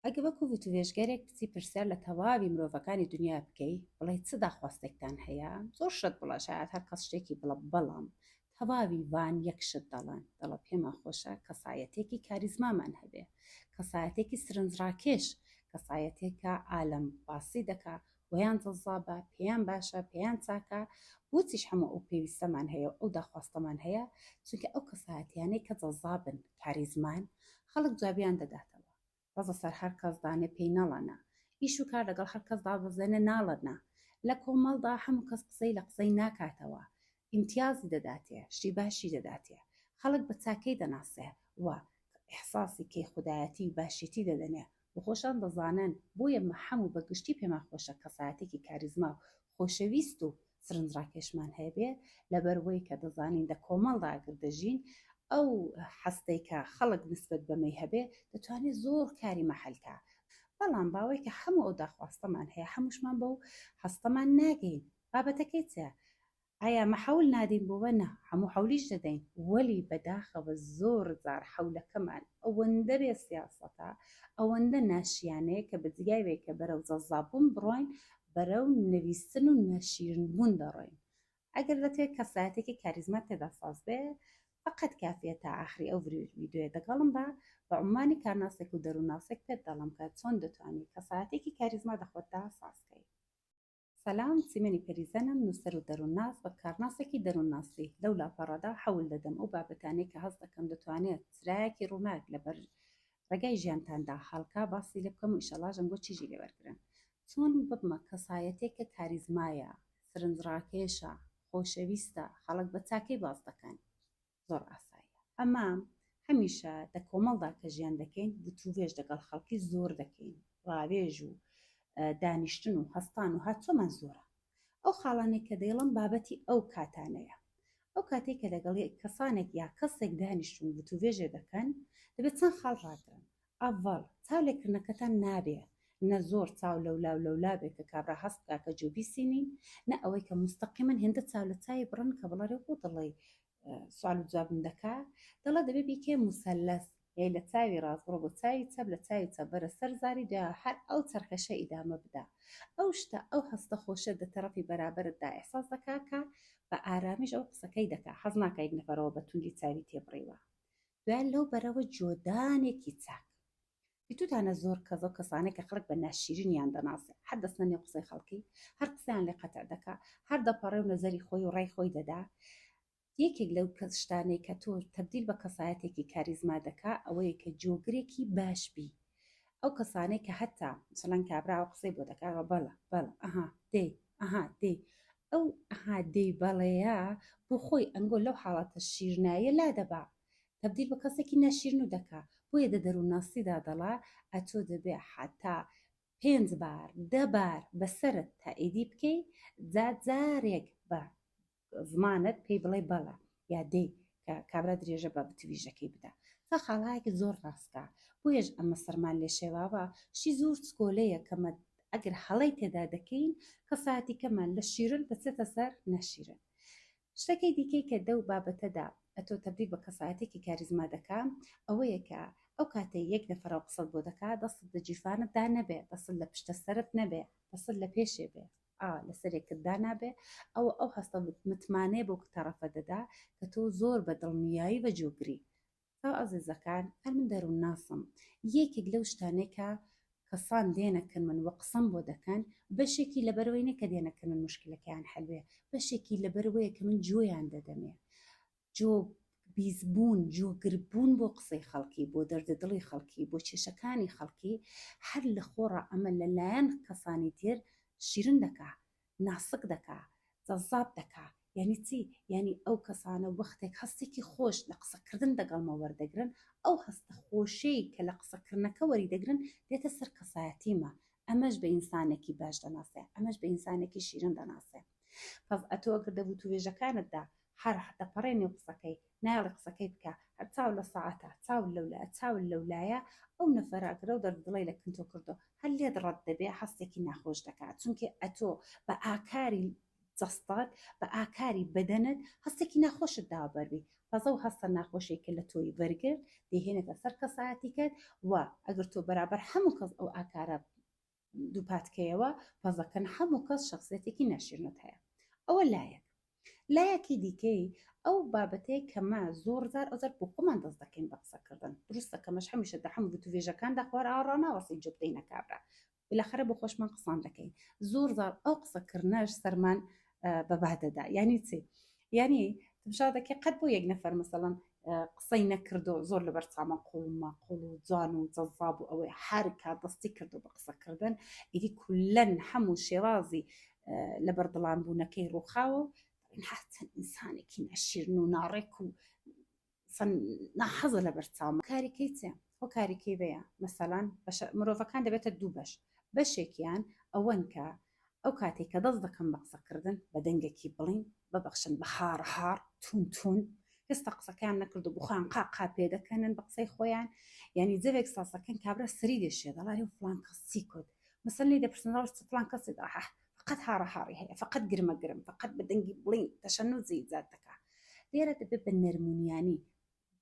ئەگە وەکو وتووێژگەرێک بچی پرسیار لە تەواوی مرۆڤەکانی دنیا بکەی بڵێی چ داخواستێکتان هەیە زۆر شت بڵێ شایەت هەر کەس شتێکی بڵێ بەڵام تەواوی وان یەک شت دەڵێن دەڵێ پێمان خۆشە کەسایەتێکی کاریزمامان هەبێ کەسایەتێکی سرنجڕاکێش کەسایەتێکە عالەم باسی دەکا بۆیان جەزابە پێیان باشە پێیان چاکە بۆچیش هەموو ئەو پێویستەمان هەیە و ئەو داخواستەمان هەیە چونکە ئەو کەسایەتیانەی کە جەزابن کاریزمان خەڵک جوابیان دەداتەوە بەزە سەر هەر کەس دانێ پێی نەڵە نا. ئیش و کار لەگەڵ هەر کەس دابەزێنێ ناڵە نا. لە کۆمەڵدا هەموو کەس قسەی لە قسەی ناکاتەوە. ئیمتیازی دەداتێ، شتی باشی دەداتێ. خەڵک بە چاکەی دەناسێ و ئیحساسی کەیخودایەتی و باشێتی دەدەنێ و خۆشان دەزانن. بۆیە مە هەموو بە گشتی پێمان خۆشە کەسایەتێکی کاریزما و خۆشەویست و سرنجڕاکێشمان هەبێ، لەبەر وەی کە دەزانین دە کۆمەڵدا ئەگەر دەژین، ئەو حەستەی کە خەڵک نسبەت بەمەی هەبێ، دەتوانێ زۆر کاری مەحەل کا. بەڵام باوەی کە هەموو ئەو داخواستەمان هەیە، هەمووشمان بەو حەستەمان ناگەین. بابەتەکەی چە؟ ئایا مە حەول نادەین بۆوە؟ نا، هەموو حەولیش دەدەین، وەلی بەداخەوە زۆر جار حەولەکەمان ئەوەندە بێ سیاسەتە، ئەوەندە ناشیانەیە کە بە جگای وەی کە بەرەو جەزاببوون بڕۆین، بەرەو نەویستن و ناشیرن بوون دەڕۆین. ئەگەر دەتەوێت کەسایەتێکی کاریزمات تێدا ساز بێ، فەقەت کافیە تا ئاخری ئەو ڤیدیۆیە دەگەڵم بە، بە عومانی کارناسێک و دەروونناسێک پێت دەڵێم کە چۆن دەتوانی کەسایەتێکی کاریزما دە خۆتدا ساز کەی. سەلام، چیمەنی پەریزەنم، نووسەر و دەروونناس، وەک کارناسێکی دەروونناسی لەو لاپەڕەدا حەول دەدەم ئەو بابەتانەی کە هەست دەکەم دەتوانێت چرایەکی ڕووناک لەبەر ڕێگای ژیانتاندا هەڵکا باسی لێ بکەم و ئیشەڵا ژەنگۆ چیژی لێ وەرگرن. چۆن ببمە کەسایەتێک کە کاریزمایە، سرنجڕاکێشە، خۆشەویستە، خەڵک بە چاکەی باس دەکەن؟ زۆر ئاساییە. ئەمە هەمیشە دە کۆمەڵدا کە ژیان دەکەین وتووێژ دەگەڵ خەڵکی زۆر دەکەین، ڕاوێژ و دانیشتن و هەستان و هاتچۆمان زۆرە. ئەو خاڵانەی کە دەیڵم بابەتی ئەو کاتانەیە. ئەو کاتەی کە لەگەڵ کەسانێک یا کەسێک دانیشتوون وتووێژێ دەکەن، دەبێت چەند خاڵ ڕاگرن. ئەڤەڵ، چاو لێکردنەکەتان نابێ نە زۆر چاو لەولا و لەولا بێ کە کابرا هەست بکا کە جۆبیسی نین، نە ئەوەی کە موستەقیمەن هێندە چاو لە چاوی بڕن کە بڵێ بۆ دەڵێی سوال و جوابم دەکا، دەڵێ دەبێ بیکەیە موسەلەس، یای لە چاوی ڕاست بڕۆ بۆ چاوی چەپ، لە چاوی چەپ بەرە سەر زاری دویا هەر ئەو چەرخەشە ئیدامە بدە. ئەو شتە، ئەو هەستە خۆشە دە تەڕەفی بەرابەرتدا ئیحساس دەکا کە بە ئارامیش ئەو قسەکەی دەکا، حەز ناکا یەک نەفەرەوە بە توندی چاوی تێبڕیوە. دوای لەو بەرەوە جۆدانێکی چاک. دیتوتانە زۆر کەس ئەو کەسانەی کە خەڵک بە ناشیرینیان دەناسێ هەر دەچنە نێو قسەی خەڵکی، هەر قسەیان لێ قەتع دەکا، هەر دەپەڕێ و نەزەری خۆی و ڕای خۆی دەدا. یەکێک لەو کەس شتانەی کە تۆ تەبدیل بە کەسایەتێکی کاریزما دەکا ئەوەیە کە جۆگرێکی باش بی. ئەو کەسانەی کە هەتا مەسەلەن کابرا ئەو قسەی بۆ دەکا بەڵێ بەڵێ ئەها دەی ئەها دەی ئەو ئەها دەی بەڵێیە بۆ خۆی ئەنگۆ لەو حاڵەتە شیرنایە لادەبا تەبدیل بە کەسێکی ناشیرن و دەکا بۆیە دە دەروونناسیدا دەڵا ئەتۆ دەبێ حەتا پێنج بار دە بار بەسەرت تائیدی بکەی جا جارێک بە زمانت پێی بڵێ بەڵێ یا دەی کە کابرا درێژە بە بتویژەکەی بدا تا خاڵایەکی زۆر ڕاستە بۆیەش ئەمە سەرمان لێ شێواوە شتی زۆر چکۆلەیە کە مە ئەگەر هەڵەی تێدا دەکەین کەسایەتیکەمان لە شیرن دەچێتە سەر ناشیرن شتەکەی دیکەی کە دەو بابەتەدا ئەتۆ تەبدیل بە کەسایەتێکی کاریزما دەکا ئەوەیە کە ئەو کاتەی یەک نەفەرەوە قسەت بۆ دەکا دەستت لە جیرفانتدا نەبێ دەستت لە پشتە سەرت نەبێ دەستت لە پێشێ بێ ئا لەسەرێکت دانابێ ئەوە ئەو هەستە متمانەیە بۆ تەڕەفە دەدا کە تۆ زۆر بە دڵنیایی بە جۆگری چاو ئازیزەکان هەر من دەروونناسم یەکێک لەو شتانەی کە کەسان دێنە کن من وە قسەم بۆ دەکەن بەشێکی لەبەرەوەی نە کە دێنە کن من مشکلەکەیان حەل بێ بەشێکی لەبەرەوەیە کە من جۆیان دەدەمێ جۆ بیزبوون جۆگربوون بۆ قسەی خەڵکی بۆ دەردە دڵی خەڵکی بۆ کێشەکانی خەڵکی هەر لە خۆڕا ئەمە لەلایەن کەسانی تر شیرن دەکا ناسک دەکا جەزاب دەکا یانی چی یانی ئەو کەسانە وەختێک هەستێکی خۆش لە قسەکردن دەگەڵمە وەردەگرن ئەو هەستە خۆشەی کە لە قسەکردنەکە وەری دەگرن دێتە سەر کەسایەتیمە ئەمەش بە ئینسانێکی باش دەناسێ ئەمەش بە ئینسانێکی شیرن دەناسێ پس ئەتۆ ئەگەر دە وتووێژەکانتدا هەر دەپەڕێ نێو قسەکەی نایەڵێ قسەکەی بکا هەر چاو لە سەعاتە چاو لەولایە چاو لەولایە ئەو نەفەرە ئەگەر ئەو دەرد دڵەی لە کنتۆ کردۆ هەر لێت ڕەت دەبێ هەستێکی ناخۆش دەکا چونکێ ئەتۆ بە ئاکاری جەستەت بە ئاکاری بەدەنت هەستێکی ناخۆشت داوە بەربی. پەزە و هەستە ناخۆشەی کە لە تۆی وەرگرت دەیهێنێتە سەر کەسایەتیکەت و ئەگەر تۆ بەرابەر هەموو کەس ئەو ئاکارە دووپاتکەیەوە پەزەکەن هەموو کەس شخصێتێکی ناشیرنت هەیە. ئەوە لایەک. لایەکی دیکەی ئەو بابەتەیە کە مە زۆر جار ئەوجار بۆ خۆمان دەست دەکەین بە قسەکردن. دروستە کە مەش هەمیشە دە هەموو وتووێژەکاندا خوار ئاوا ڕاناوەستین جێ بدەینە کابرا. بالاخرە بۆ خۆشمان قسان دەکەین. زۆر جار ئەو قسەکردنەش سەرمان بە با دەدا. یانی چی؟ یانی تمشا دەکەی قەت بۆ یەک نەفەر مەسەڵەن قسەی نەکردو زۆر لەبەر چامان قوڵ و ماقوڵ و جوان و جەزاب و ئەوەی هەر کات دەستی کردو بە قسەکردن ئیدی کولەن هەموو شێوازی لەبەر دڵان بوونەکەی ڕووخاوە و چەند ئینسانێکی ناشیرن و ناڕێک و ناحەزە لەبەر چاوم. هۆکاریکەی چیە؟ هۆکاریکەی بەیە مەسەلەن مرۆڤەکان دەبێتە دوو بەش بەشێکیان ئەوەن کە ئەو کاتێک کە دەست دەکەم بە قسەکردن بە دەنگێکی بڵین ببەخشن بە هاڕ هاڕ تون تون هێستا قسەکەیان نەکردو بخۆیان قا قا پێ دەکەنن بە قسەی خۆیان یعنی جەوێک ساسەکەن کابرا سەری دێشێ دەڵاری و فلان کەس چی کوت مەسەلەن لێی دەپرسن دەڵێ فلان کەسی دەڵێ فقط هاڕە هاڕی هەیە فقط گرمە گرم فقط بە دەنگی بڵین تەشەنوجی ئیجاد دەکا لێرە دەبێت بە نەرمونیانی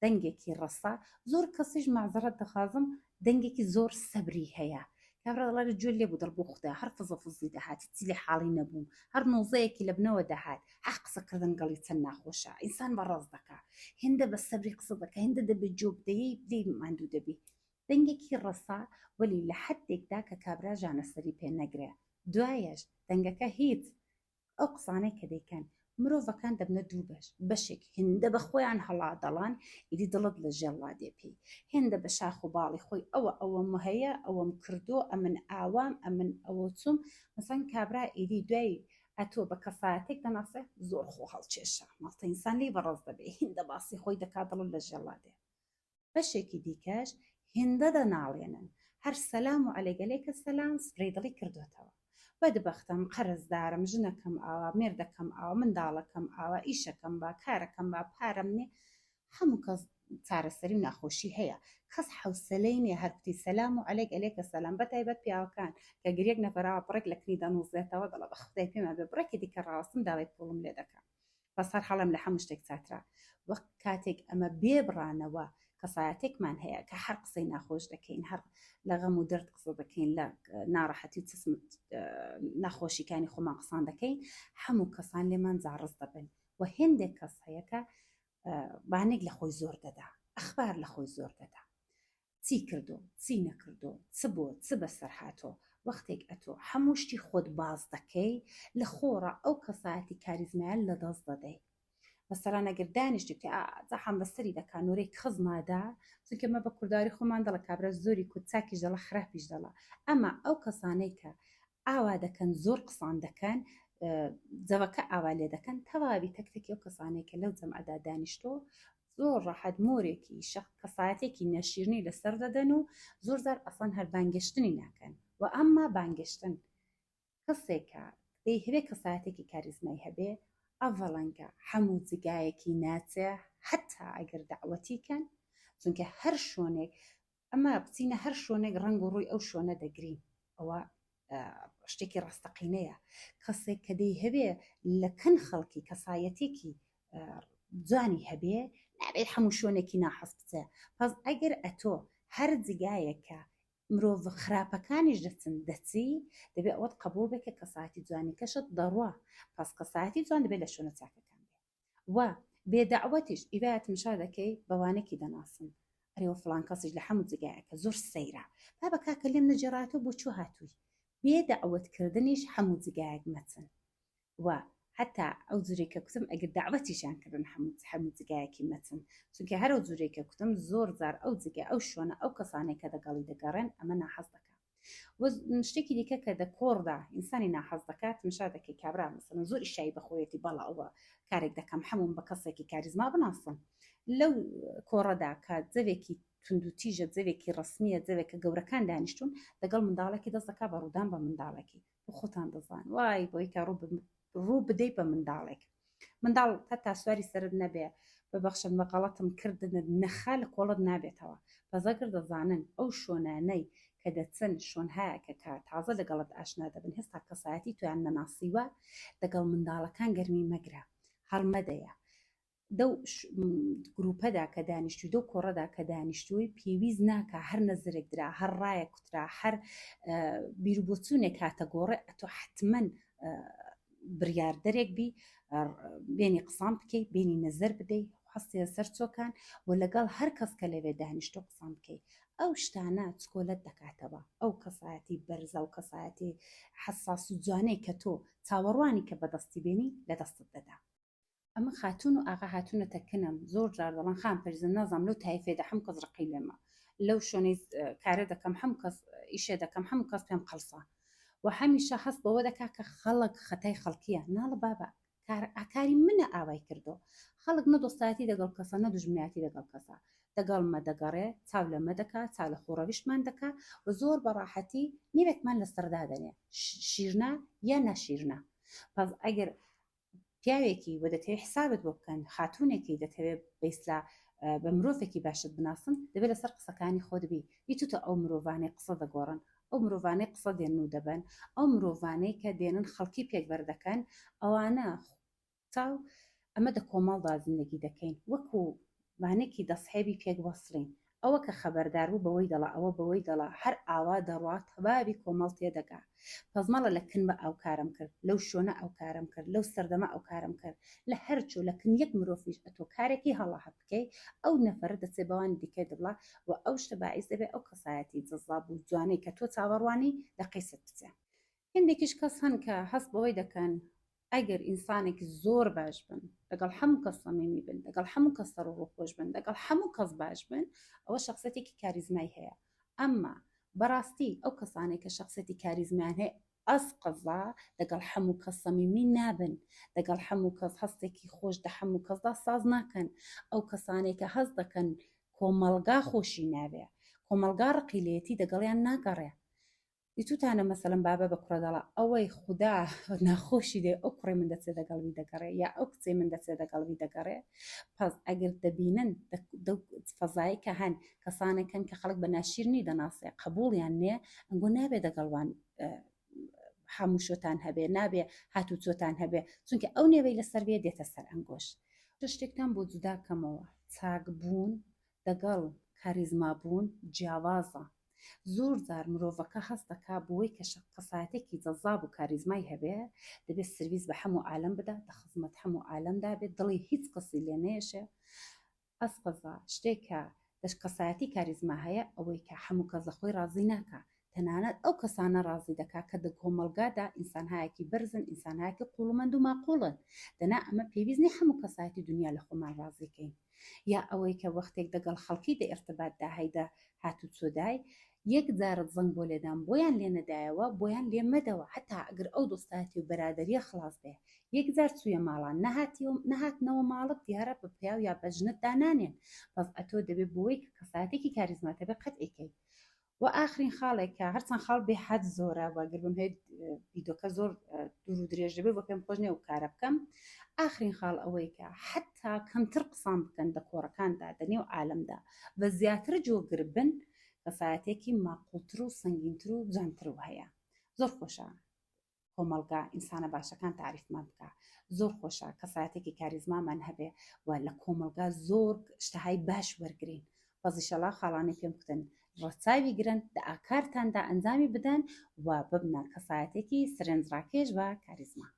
دەنگێکی ڕەسا زۆر کەسیش مەعزەرەت دەخوازم دەنگێکی زۆر سەبری هەیە کابرا دەڵێ گوێ لێ بوو دڵ بۆ خودا هەر فزە فزی دەهات چی لێ حاڵی نەبووم هەر نۆزەیەکی لە بنەوە دەهات هەق قسەکردن گەڵی چەند ناخۆشە ئینسان بە ڕاست دەکا هێندە بە سەبری قسە دەکا هێندە دەبێت جۆ بدەیەی لێی ماندوو دەبی دەنگێکی ڕەسا وەلی لە حەدێکدا کە کابرا ژانەسەری پێ نەگرێ دوایەش دەنگەکە هیچ ئەو قسانەی کە دەیکەن مرۆڤەکان دەبنە دوو بەش بەشێک هێندە بە خۆیان هەڵادەڵان ئیدی دڵت لە ژێر ڵادێ پێی هێندە بە شاخ و باڵی خۆی ئەوە ئەوەم هەیە ئەوەم کردۆ ئەمن ئاوام ئەمن ئەوە چوم مەسەن کابرا ئیدی دوای ئەتۆ بە کەسایەتێک دەناسێ زۆر خۆ هەڵکێشە ماڵتە ئینسان لێی بەڕەز دەبێ هیندە باسی خۆی دەکا دڵت لە ژێر ڵادێ بەشێکی دیکەش هێندە دەناڵێنن هەر سەلام و عەلەیگەلێکە سەلام سپرەی دڵی کردۆتەوە. بەدبەختم، قەرزدارم، ژنەکەم ئاوا، مێردەکەم ئاوا، منداڵەکەم ئاوا، ئیشەکەم با، کارەکەم با، پارەم نیە. هەموو کەس چارەسەری و ناخۆشی هەیە. کەس حەوسەلەی نیە هەر کوتی سەلام و عەلەیک ئەلێکە سەلام بەتایبەت پیاوەکان کە گریەک نەفەراوە بڕێک لە کنی دەنووزێتەوە دەڵێ بە خودای پێمان بێ بڕێکی دیکە ڕاوەستم داوای پووڵم لێ دەکا. بەس هەر هەڵەم لە هەموو شتێک چاترە وەک کاتێک ئەمە بێ بڕانەوە کەسایەتێکمان هەیە کە هەر قسەی ناخۆش دەکەین هەر لە غەم و دەرد قسە دەکەین لە ناڕەحەتی و چسم ناخۆشیکانی خۆمان قسان دەکەین هەموو کەسان لێمان زاڕز دەبن و هێندێک کەس هەیە کە بانێک لە خۆی زۆر دەدا ئەخبار لە خۆی زۆر دەدا چی کردۆ چی نەکردۆ چ بۆ چ بەسەر هاتۆ وەختێک ئەتۆ هەموو شتی خۆت باس دەکەی لە خۆڕا ئەو کەسایەتی کاریزمایە لە دەست دەدەی مەسەلەن ئەگەر دانیشتی بکەی ئا زەحام بەسەری دەکا نۆرەی کەس نادا چونکە مە بە کورداری خۆمان دەڵێ کابرا زۆری کورد چاکیش دەڵێ خراپیش دەڵێ ئەما ئەو کەسانەی کە ئاوا دەکەن زۆر قسان دەکەن جەوەکە ئاوا لێ دەکەن تەواوی تەک تەکی ئەو کەسانەی کە لەو جەمعەدا دانیشتۆ زۆر ڕەحەت مۆرێکی شەق کەسایەتێکی نەشیرنی لەسەر دەدەن و زۆر جار ئەسڵەن هەر بانگێشتنی ناکەن و ئەمما بانگێشتن کەسێکە دەیهەوێ کەسایەتێکی کاریزمای هەبێ ئەڤەڵەنکە هەموو جگایەکی ناچێ حەتا ئەگەر دەعوەتی کەن چونکە هەر شۆنێک ئەمە بچینە هەر شۆنێک ڕەنگ و ڕووی ئەو شۆنە دەگرین ئەوە شتێکی ڕاستەقینەیە کەسێک کە دەیهەوێ لە کن خەڵکی کەسایەتێکی جوانی هەبێ نابێت هەموو شوێنێکی ناحەز بچێ پس ئەگەر ئەتۆ هەر جگایەکە مرۆڤ خراپەکانیش دەچن دەچی دەبێ ئەوەت قبول بێ کە کەسایەتی جوانیکەشت دەڕوا پس کەسایەتی جوان دەبێت لە شوێنە چاکەکان بێ و بێ دەعوەتیش ئیوایە تمشا دەکەی بەوانەکی دەناسن ئەرێ فڵان کەسیش لە هەموو جگایەکە زۆر سەیرە بابە کاکە لێم نەجێڕاتەوە بۆ چۆ هاتووی بێ دەعوەت کردنیش هەموو جگایەک مەچن و حتا ئەو جورەی کە کوتم ئەگەر دەعوەتیشیان کردن هەموو هەموو جگایەکی مەچن چونکە هەر ئەو جورەی کە کوتم زۆر جار ئەو جگە ئەو شوێنە ئەو کەسانەی کە دەگەڵی دەگەڕێن ئەمە ناحەز دەکا و شتێکی دیکە کە دە کۆڕدا ئینسانی ناحەز دەکات تمشا دەکەی کابرا مەسەلەن زۆر ئیشایی بەخۆیەتی بەڵا ئەوە کارێک دەکەم هەمووم بە کەسێکی کاریزما بناسم لەو کۆڕەدا کە جەوێکی توندوتیژە جەوێکی ڕسمیە جەوێک کە گەورەکان دانیشتون دەگەڵ منداڵێکی دەست دەکا بە ڕوودان بە منداڵێکی بۆ خۆتان دەزان وای بۆی کە ڕوو بدەی بە منداڵێک منداڵ هەتا سواری سەرت نەبێ ببەخشن بە غەڵەتم کردنت نەخا لە کۆڵت نابێتەوە پەزەگر دەزانن ئەو شۆنانەی کە دەچن شۆنهایە کە کە تازە لەگەڵت ئاشنا دەبن هێستا کەسایەتی تۆیان نەناسیوە دەگەڵ منداڵەکان گەرمی مەگرە هەڵمەدەیە. دەو گروپەدا کە دانیشتوی دەو کۆڕەدا کە دانیشتووی پێویست ناکا هەر نەزرێک درا هەر ڕایەک کوترا هەر بیروبۆچوونێک هاتە گۆڕێ ئەتۆ حتمما بڕیاردەرێک بی بێنی قسان بکەی بێنی نەزەر بدەی هەستێ سەر چۆکان و لەگەڵ هەر کەس کە لەوێ دانیشتۆ قسان بکەی ئەو شتانە چکۆلەت دەکاتەوە ئەو کەسایەتی بەرزە و کەسایەتی حەساس و جوانەی کە تۆ چاوەڕوانی کە بەدەستی بێنی لە دەستت دەدا. ئەمە خاتوون و ئاغا هاتوونەتە کنم زۆر جار دەڵێن خان پەرزن نازانم لەو تایفێدا هەموو کەس ڕقی لێمە لەو شوێنەی کارە دەکەم هەموو کەس ئیشێ دەکەم هەموو کەس پێم قەڵسە و هەمیشە هەست بەوە دەکا کە خەڵک خەتای خەڵکیە ناڵە بابە کار ئاکاری منە ئاوای کردو خەڵک نە دۆستایەتی دەگەڵ کەسە نە دوژمنایەتی دەگەڵ کەسە دەگەڵ مە دەگەڕێ چاو لە مە دەکا چاو لە خۆڕەویشتمان دەکا و زۆر بە ڕاحەتی نێوێکمان لەسەر دادەنێ شیرنا یا ناشیرنا پس ئەگەر پیاوێکی و دەتەوێ حسابت بۆ بکەن، خاتوونێکی دەتەوێ بەیسلا بە مرۆڤێکی باشت بناسن، دەبێ لەسەر قسەکانی خۆت بی. دیتوتە ئەو مرۆڤانەی قسە دەگۆڕن، ئەو مرۆڤانەی قسە دێنن و دەبەن، ئەو مرۆڤانەی کە دێنن خەڵکی پێک بەردەکەن، ئەوانە چاو ئەمە دە کۆمەڵدا زندگی دەکەین وەکوو وانێکی دەسحێبی پێک وەسڵین ئەوە کە خەبەردار بوو بەوەی دەڵا ئەوە بەوەی دەڵا هەر ئاوا دەڕوا تەواوی کۆمەڵ تێدەگا پەس مەڵە لە کن بە ئەو کارەم کرد لەو شۆنە ئەو کارەم کرد لەو سەردەمە ئەو کارەم کرد لە هەر چۆ لە کن یەک مرۆفیش ئەتۆ کارێکی هەڵە بکەی ئەو نەفەرە دەچێ بەوانی دیکەی دەبڵا و ئەو شتە باعیس دەبێ ئەو کەسایەتی جەزاب و جوانەی کە تۆ چاوەڕوانی لە قەیست بچێ. هێندێکیش کەس هەن کە هەست بەوەی دەکەن ئەگەر ئینسانێکی زۆر باش بن لەگەڵ هەموو کەس سەمیمی بن لەگەڵ هەموو کەس سەر و ڕووخۆش بن لەگەڵ هەموو کەس باش بن ئەوە شخصێتێکی کاریزمای هەیە ئەمما بەڕاستی ئەو کەسانێک کە شخصێتی کاریزمیان هەیە ئەس قەزا لەگەڵ هەموو کەس سەمیمی نابن لەگەڵ هەموو کەس هەستێکی خۆش دە هەموو کەسدا ساز ناکەن ئەو کەسانێک کە هەست دەکەن کۆمەڵگا خۆشی ناوێ کۆمەڵگا ڕقی لێتی دەگەڵیان ناگەڕێ دیتوتانە مەسەلەن بابە بە کوڕە دەڵا ئەوەی خودا ناخۆشی دێ ئەو کوڕی من دەچێ دەگەڵ وی دەگەڕێ یا ئەو کچەی من دەچێ دەگەڵ وی دەگەڕێ پس ئەگەر دەبینن فەزایی کە هەن کەسانێکن کە خەڵک بە ناشیرنی دەناسێ قبوڵیان نییە ئەنگۆ نابێ دەگەڵوان هەمووشۆتان هەبێ نابێ هاتوچۆتان هەبێ چونکە ئەو نێوەی لەسەر بێ دێتە سەر ئەنگۆش شتێکتان بۆ جودا کەمەوە چاکبوون دەگەڵ کاریزمابوون جیاوازە زۆر جار مرۆڤەکە هەست دەکا بۆی کە کەسایەتێکی جەزاب و کاریزمای هەبێ دەبێ سرویس بە هەموو عالەم بدا دە خزمەت هەموو عالەمدا بێت دڵی هیچ کەسی لێ نەیەشێ ئەسقەزا شتێک کە دەش کەسایەتی کاریزما هەیە ئەوەی کە هەموو کەس لە خۆی ڕازی ناکا تەنانەت ئەو کەسانە ڕازی دەکا کە دە کۆمەڵگادا ئینسانهایەکی بەرزن ئینسانهایەکی قوڵمەند و ماقوڵن دەنا ئەمە پێویست نیە هەموو کەسایەتی دنیا لە خۆمان ڕازی کەین یا ئەوەی کە وەختێک دەگەڵ خەڵکی دە ئیرتباتدا هەی دە هاتوچۆدای یەک جارت زەنگ بۆ لێدان بۆیان لێ نەدایەوە بۆیان لێ مەدەوە هەتا ئەگەر ئەو دۆستایەتی و بەرادەریە خڵاس بێ یەک جار چویە ماڵان نەهاتیەوە نەهاتنەوە ماڵت دیارە بە پیاو یا بە ژنت دانانێن بەس ئەتۆ دەبێ بۆی کە کەسایەتێکی کاریزماتە بێ قەتعی کەی وە ئاخرین خاڵێک کە هەرچەند خاڵ بێ حەد زۆرە وە گەر بمهێت ڤیدۆکە زۆر دوور و درێژ دەبێت وە پێم خۆش نییە ئەو کارە بکەم ئاخرین خاڵ ئەوەی کە حتا کەمتر قسان بکەن دە کۆڕەکاندا دە نێو عالەمدا بە زیاتر جۆگر بن کەسایەتێکی ماقوڵتر و سەنگینتر و جوانتر و هەیە زۆر خۆشە کۆمەڵگا ئینسانە باشەکان تاریفمان بکا زۆر خۆشە کەسایەتێکی کاریزمامان هەبێ و لە کۆمەڵگا زۆر شتەهای باش وەرگین بەس ئیشەڵا خاڵانی پێم کوتن ڕەچاوی گرن دە ئاکارتاندا ئەنجامی بدەن و ببنە کەسایەتێکی سەرنجڕاکێش و کاریزما.